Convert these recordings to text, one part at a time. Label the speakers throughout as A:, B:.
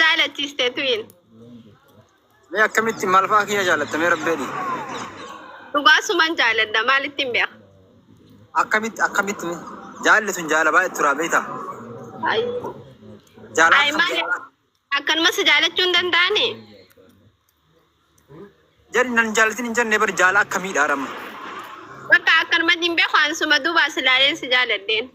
A: jaalachiiste tu'in.
B: Mee akkamitti maal fa'aa kiyya jaalatta mee rabbeedhi?
A: Dhugaa suman jaaladha maalitti hin beeka.
B: Akkamitti akkamitti mee? Jaalli tun jaala baay'ee turaa beektaa?
A: Ay
B: Jaala
A: Ay
B: akkam
A: maali akkanuma si jaalachuu hin danda'ani?
B: Jarri nan jaalatin hin jenne bar jaala akkamiidha ramma.
A: Bakka akkanuma hin beeku ansuma duubaa si laaleen si jaaladheen.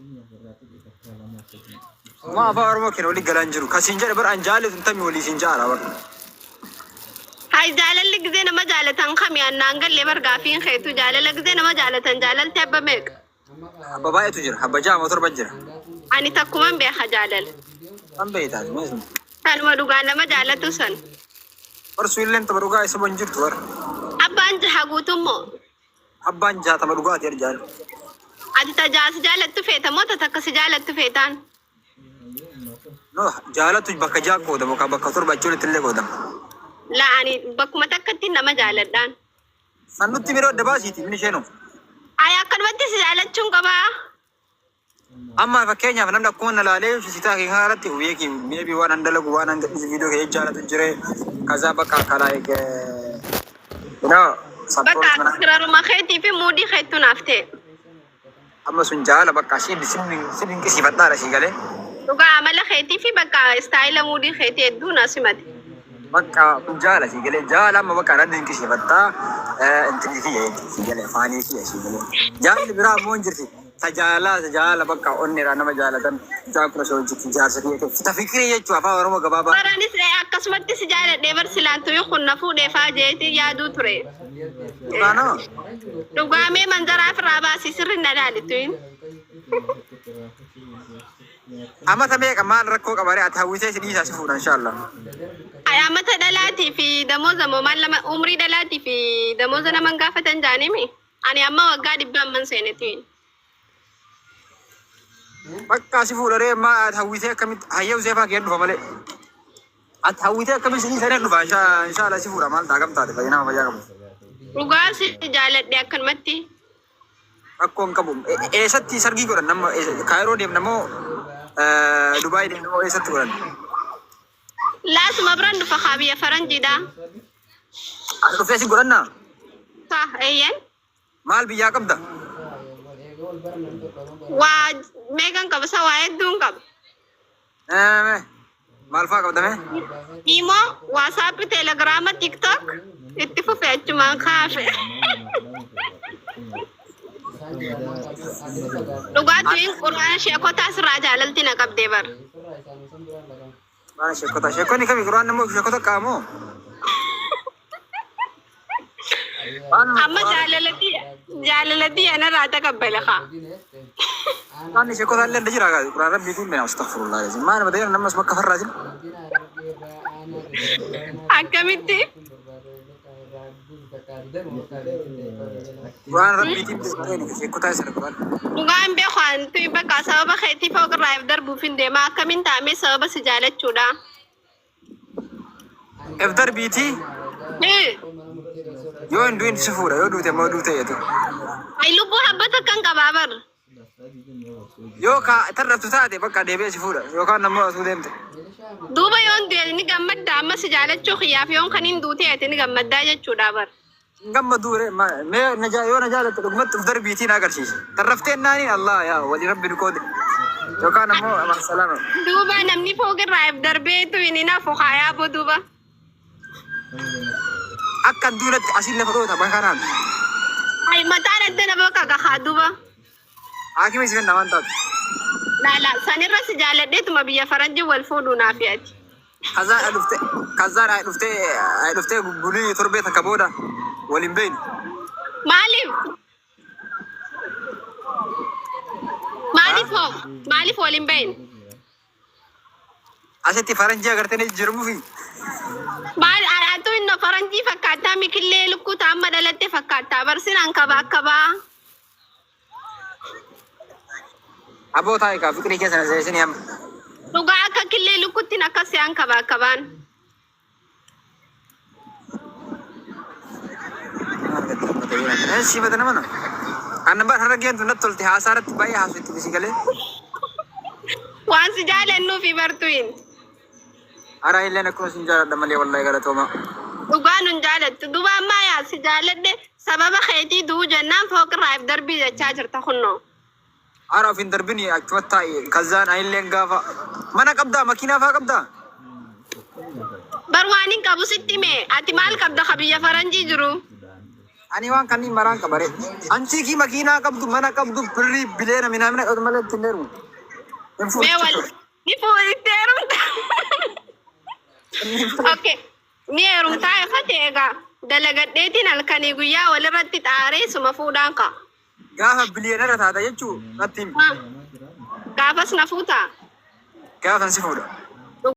B: Maa afaan Oromoo keenya walii galaan jiru. Kasiin jedhe bar an jaalli tun tamii walii siin jaala bar.
A: Hay jaalalli gizee nama jaalatan kami annaan galle bar gaafiin keetu jaalala gizee nama jaalatan jaalalti abba meeqa?
B: Abba baay'eetu jira. Abba ja'a torba jira.
A: Ani takkuman beeka jaalala.
B: Kan beektaa mee sun.
A: Tanuma dhugaa nama jaalatu san.
B: Bar sun illee tapha dhugaa isa hin jirtu bar.
A: Abbaan jaha guutummoo.
B: Abbaan jaatama dhugaati arjaan.
A: Ati ta jaha si jaalattu feeta moo ta takka si jaalattu feetaan?
B: No jaalatu bakka ja'a qoodamu yookaan bakka torba achi olitti illee qoodamu.
A: La ani bakkuma takkatti nama jaaladhaan.
B: San nutti miroo adda baasiiti min isheenu.
A: Ay akkanumatti si jaalachuun qabaa.
B: Amma fakkeenyaaf namni akkuma na laalee sitaa kee kana irratti beeki maybe waan an dalagu waan an gadhiisu viidiyoo kee jaalatu jire kazaa bakka akka like you know support
A: Bakka
B: mana
A: kiraruma keetii fi muudii keettu naaf ta'e.
B: amma sun jaala bakka si si dinqisiifadhaadha si galee
A: Dhugaa amala keetii fi bakka istaayila muudii keetii hedduu na simate.
B: bakka kun jaala si galee jaala amma bakka nan dinqisiifadhaa intinii kiyya si galee afaanii kiyya si galee jaalli biraa ammoo hin jirti tajaala tajaala bakka onneedhaan nama jaalatan mucaan kun osoo hojjetti jaarsa kiyya ta'e ta fikirii jechuu afaan Oromoo gabaabaa.
A: Baranis akkasumatti si jaaladhee bar silaan tuyi kun na fuudhee faa jeetii yaaduu ture.
B: Dhugaanoo.
A: Dhugaa mee manzaraa ofirraa baasii sirri na laali tuyin.
B: Amata meeqa maal rakkoo qaba ree ati hawwisee si dhiisaa si fuudha inshallah.
A: Ay amata dhalaatii fi damooza moo maal nama umrii dhalaatii fi damooza naman gaafatan jaanimi. Ani amma waggaa dhibba amman seene tuyin.
B: Bakka si fuudha ree maa ati hawwisee akkamitti hayyee usee faa kee dhufa malee. Ati hawwisee akkamitti si dhiisanii dhufa inshallah si fuudha maal ta'a kam taate fayyaa nama fayyaa qabu.
A: Dhugaa si jaaladhe akkanumatti.
B: Rakkoo hin qabu. Eessatti sargii godhan nama Kaayiroo deemna moo Dubaay deemna moo eessatti godhan?
A: Laasuma biran dhufa kaa biyya faranjiidha.
B: As dhuftee si godhannaa?
A: Ta eeyyan.
B: Maal biyyaa qabda?
A: Waa meeqan qaba sa waa hedduun qaba.
B: Mee maal fa'aa qabda mee?
A: Imo, WhatsApp, Telegram, TikTok itti fufe achumaan kaafe. Dhugaatiin quraana sheekotaa sirraa jaalalti na qabdee bar.
B: Quraana sheekota. Sheekonni kami quraan immoo sheekota qaamoo?
A: Amma jaalalati jaalalati anarraa taqabbala kaa.
B: Quraanni sheekota illee ni jira quraan rabbiitiin mina astaghfirullah. Maal nama ta'e namas bakka farraatiin.
A: Akkamitti?
B: Quraan rabbiitiin sheekota isa quraan.
A: Dhugaan beeku antu bakka sababa keetii fooqirraa if darbuuf hin deema akkamiin taa'amee sababa si jaalachuudha.
B: If darbiitii yoo hin du'in si fuudha yoo duute immoo duute jedhu.
A: Ay lubbuu habbata kan qabaa bar.
B: Yoo ka tarraftu taate bakka deebi'ee si fuudha yookaan ammoo asuu deemte.
A: Duuba yoon du'e ni gammadda amma si jaalachuu kiyyaaf yoon kan hin duute ati ni gammaddaa jechuudha bar.
B: Hin gammaduu ree mee na yoo na jaalatte dhugumatti uf darbiitii na agarsiisa. Tarraftee naaniin Allah yaa walii rabbi nu qoode. Yookaan ammoo aman salaama.
A: Duuba namni fooqirraa if darbeetu hin hinafu kaayaa boo duuba.
B: Akka hin duunatti asiin lafa dhoota bakka kanaan.
A: Ay mataan adda nama kakakaa duuba.
B: Haakimi si kenna waan taatu.
A: Laala sanirra si jaaladheetuma biyya faranjii wal fuudhuu naaf ati.
B: Kazaa dhuftee kazaa dhuftee dhuftee bulii torbee takka booda waliin beeynu.
A: Maaliif? Maaliif hoo? Maaliif waliin bahin?
B: Asitti faranjii agartanii jirmufi.
A: Maal atu inno faranjii fakkaattaa mikillee lukkuu amma dhalatte fakkaattaa barsinaan kaba akkabaa.
B: Aboo taa'e kaa fiqirii keessa na seesini amma.
A: Dhugaa akka killee lukkuttiin akkas si'an kaba akkabaan.
B: Si bata nama na. Annan bar harargeen tun natti tolte haasaa irratti baay'ee haasu itti bisi galee.
A: Waan si jaalannuufi bartuin.
B: Ara illeen akkuma isin jaaladha malee wallahi galatooma.
A: Dhugaa nun jaalattu. Duba ammaa yaa si jaaladhe sababa keetii du'uu jennaan fooqirraa if darbii jechaa jirta kunnoo.
B: Ara of hin darbini, achumatti taa'i. Kazaan anilleen gaafa mana qabdaa, makiinaa faa qabdaa?
A: Bar waan hin qabu sitti hime. Ati maal qabda ka biyya faranjii jiru?
B: Ani waan kanneen maraan qabare. Anchiikii makiinaa qabdu, mana qabdu, birrii bileena minaamina qabdu malee ittiin heerumu. Hin fuudhu.
A: Mee wal ni fuudhitti heerumta. Okay. Ni heerumtaa ifate egaa dalagadheetiin halkanii guyyaa walirratti xaaree suma fuudhaan ka'a.
B: Gaafa biliyeenara taata jechuu natti himi.
A: Gaafas na fuutaa?
B: Gaafan si fuudha.